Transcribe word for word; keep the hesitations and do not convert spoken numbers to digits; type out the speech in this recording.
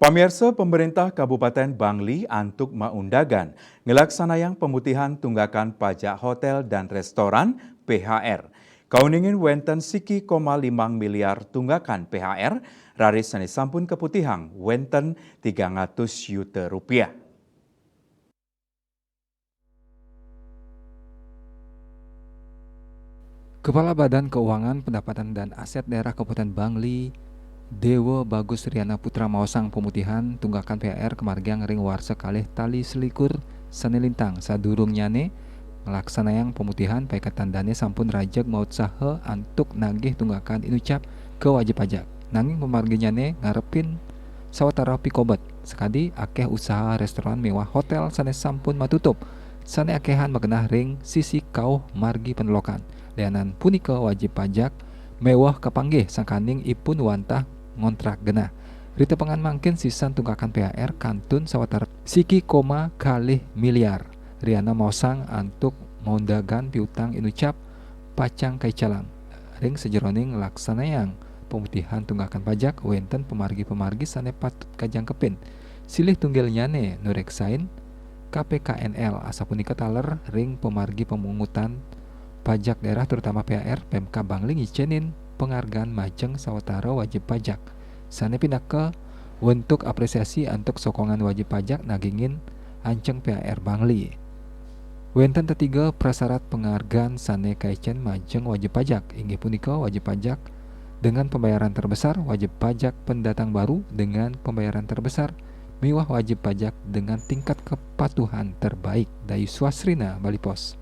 Pamirsa, pemerintah Kabupaten Bangli antuk maundagan ngelaksanayang pemutihan tunggakan pajak hotel dan restoran, P H R. Kauningin wenten siki koma limang miliar tunggakan P H R, raris sane sampun kaputihang wenten tigang atus yuta rupiah. Kepala Badan Keuangan, Pendapatan dan Aset Daerah Kabupaten Bangli, Dewa Bagus Riana Putra maosang pemutihan tunggakan P H R kamargiang ring warsa kalih tali selikur sane lintang. Sadurungnyane nglaksanayang pemutihan, paiketan dane sampun rajeg mautsaha antuk nagih tunggakan inucap ka wajib pajak. Nanging pamarginyane ngarepin sawatara pikobet. Sakadi akeh usaha restoran miwah hotel sane sampun matutup, sane akehan magenah ring sisi kauh margi Pendelokan. Lianan punika wajib pajak meweh kapanggih sangkaning ipun wantah ngontrak genah. Ritepengan mangkin sisan tunggakan P H R kantun sawatara siki koma kalih miliar. Riana maosang antuk maundagan piutang inucap pacang kaicalang. Ring sajeroning nglaksanayang pemutihan tunggakan pajak, wenten pamargi-pamargi sane patut kajangkepin. Silih tunggilnyane nureksain K P K N L, asapunika taler ring pamargi pemungutan pajak daerah, terutama P H R. Pemkab Bangli ngicenin pangargan majeng sawatara wajib pajak, sane pinaka wentuk apresiasi antuk sokongan wajib pajak nagingin anceng P H R Bangli. Wenten tetiga prasarat pangargan sane kaicen majeng wajib pajak, inggih punika wajib pajak dengan pembayaran terbesar, wajib pajak pendatang baru dengan pembayaran terbesar, miwah wajib pajak dengan tingkat kepatuhan terbaik. Dayu Swasrina, Bali Post.